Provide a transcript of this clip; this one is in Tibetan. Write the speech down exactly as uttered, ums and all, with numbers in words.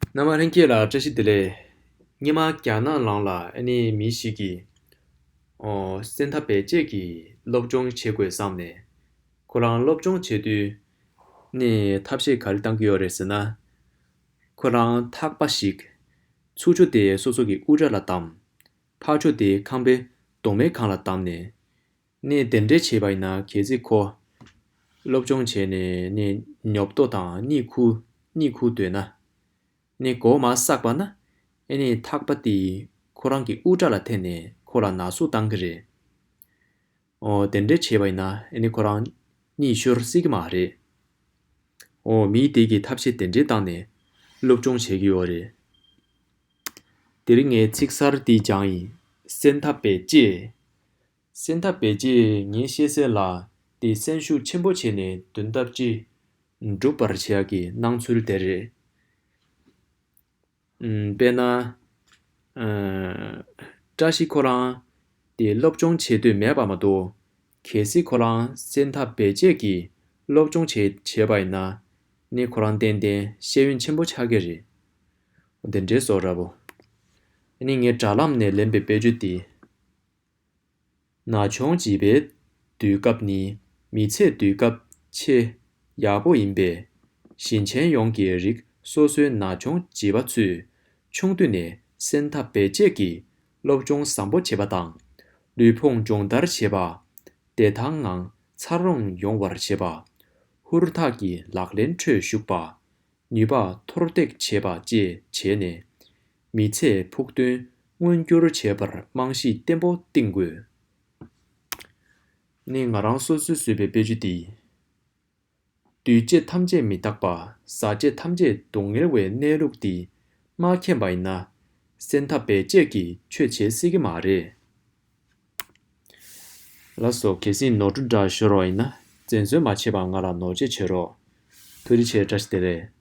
རྣམ་པ་ལྷན་རྒྱས་ལ་བཀྲ་ཤིས་བདེ་ལེགས། སྔོན་མ་རྒྱ་ནག་ནང་ལ་ཨ་ནི་མི་ཞིག་གིས་ཨོ་སེམས་ཐག་རྦད་བཅད་ཀྱིས་སློབ་སྦྱོང་བྱེད་དགོས་བསམ་ནས། ཁོ་རང་སློབ་སྦྱོང་བྱེད་དུས་ནས་ཐབས་ཤེས་ག་རེ་བཏང་གི་ཡོད་རེད་ཟེར་ན། ཁོ་རང་ཐག་པ་ཞིག་ཚུར་ཕྱོགས་དེ་སོ་སོ་གི་དབུ་སྐྲ་ལ་བསྡམས། ཕར་ཕྱོགས་དེ་ཁང་པའི་གདོང་མའི་སྒང་ལ་བསྡམས་ནས། ནས་དེ་འདྲས་བྱས་པ་ཡིན་ན། གལ་སྲིད་ཁོ་སློབ་སྦྱོང་བྱས་ནས་ནས་ཉོབ་ཏོ་དང་གཉིད་ཁུག་གཉིད་ཁུག་འདོད་ན། ནས་མགོ་མར་བསགས་པ་ན། ཨེ་ནས་ཐག་པ་དེ་ཁོ་རང་གི་དབུ་སྐྲ་ལ་འཐེན་ནས་ཁོ་ལ་ན་ཟུག་བཏང་གི་རེད། ཨོ་དེ་འདྲས་བྱས་པ་ཡིན་ན་ཨེ་ནས་ཁོ་རང་གཉིད་ཤོར་སྲིད་ཀྱི་མ་རེད། ཨོ་མི་དེ་གིས་ཐབས་ཤེས་དེ་འདྲས་བཏང་ནས་སློབ་སྦྱོང་བྱེད་ཀྱི་ཡོད་རེད། དེ་རིང་ངས་ཚིག་གསར་འདི་སྦྱངས་ཡིན། སེམས་ཐག་རྦད་བཅད། སེམས་ཐག་རྦད་བཅད་ངའི་ཤེས་གསལ་ལ་དེ་སེམས་ཤུགས་ཆེན་པོ་བྱས་ནས་དོན་དག་ཅིག་འགྲུབ་པར་བྱེད་ཡག་གི་སྣང་ཚུལ་དེ་རེད། ཨམ། དཔེར་ན། ཨ། བཀྲ་ཤིས་ཁོ་རང་དེ་སློབ་སྦྱོང་བྱེད་འདོད་མེད་པ་མ་གཏོགས། གལ་སྲིད་ཁོ་རང་སེམས་ཐག་རྦད་བཅད་ཀྱིས་སློབ་སྦྱོང་བྱེད་བྱས་པ་ཡིན་ན། ནི་ཁོ་རང་ཏན་ཏན་ཤེས་ཡོན་ཆེན་པོ་ཆགས་ཀྱི་རེད། དེ་འདྲའི་བཟོ་འདྲ་པོ། ཨ་ནི་ངས་དྲ་ལམ་ནས་ལེན་པའི་དཔེ་བརྗོད་འདི། ན་ཆུང་བྱིས་པའི་དུས་སྐབས་ནི་མི་ཚེའི་དུས་སྐབས་ཆེས་ཡག་པོ་ཡིན་པས། ཞིང་ཆེན་ཡོངས་ཀྱི་རིགས་སོ་སོའི་ན་ཆུང་བྱིས་པ་ཚོས་ཆུང་དུས་ནས་སེམས་ཐག་རྦད་བཅད་ཀྱིས་སློབ་སྦྱོང་བཟང་པོ་བྱེད་པ་དང་། ལུས་ཕུང་སྦྱོང་བརྡར་བྱེད་པ། བདེ་ཐང་ངང་འཚར་ལོངས་ཡོང་བར་བྱེད་པ། ཧུར་ཐག་གིས་ལག་ལེན་ཁྲོད་ཞུགས་པ། ནུས་པ་མཐོར་འདེགས་བྱེད་པ་བཅས་བྱས་ནས། མི་ཚེའི་ཕུགས་འདུན་མངོན་འགྱུར་བྱེད་པར་རྨང་གཞི་བརྟན་པོ་བཏིང་དགོས། ནི་ང་རང་སོ་སོས་བཟོས་པའི་དཔེ་བརྗོད་འདི། འདུས་བྱས་ཐམས་ཅད་མི་རྟག་པ། ཟག་བཅས་ཐམས་ཅད་སྡུག་བསྔལ་བའི་གནས་ལུགས་འདི་མ་མཁྱེན་པ་ཡིན་ན། སེམས་ཐག་རྦད་བཅད་ཀྱིས་ཆོས་བྱེད་སྲིད་ཀྱི་མ་རེད། ལགས་སོ། གལ་སྲིད་ནོར་འཁྲུལ་འདྲ་ཤོར་བ་ཡིན་ན་བཙན་བཟོད་མ་བྱེད་པར་ང་ལ་ནོར་འཆལ་བྱེད་རོགས། ཐུགས་རྗེ་ཆེ། བཀྲ་ཤིས་བདེ་ལེགས།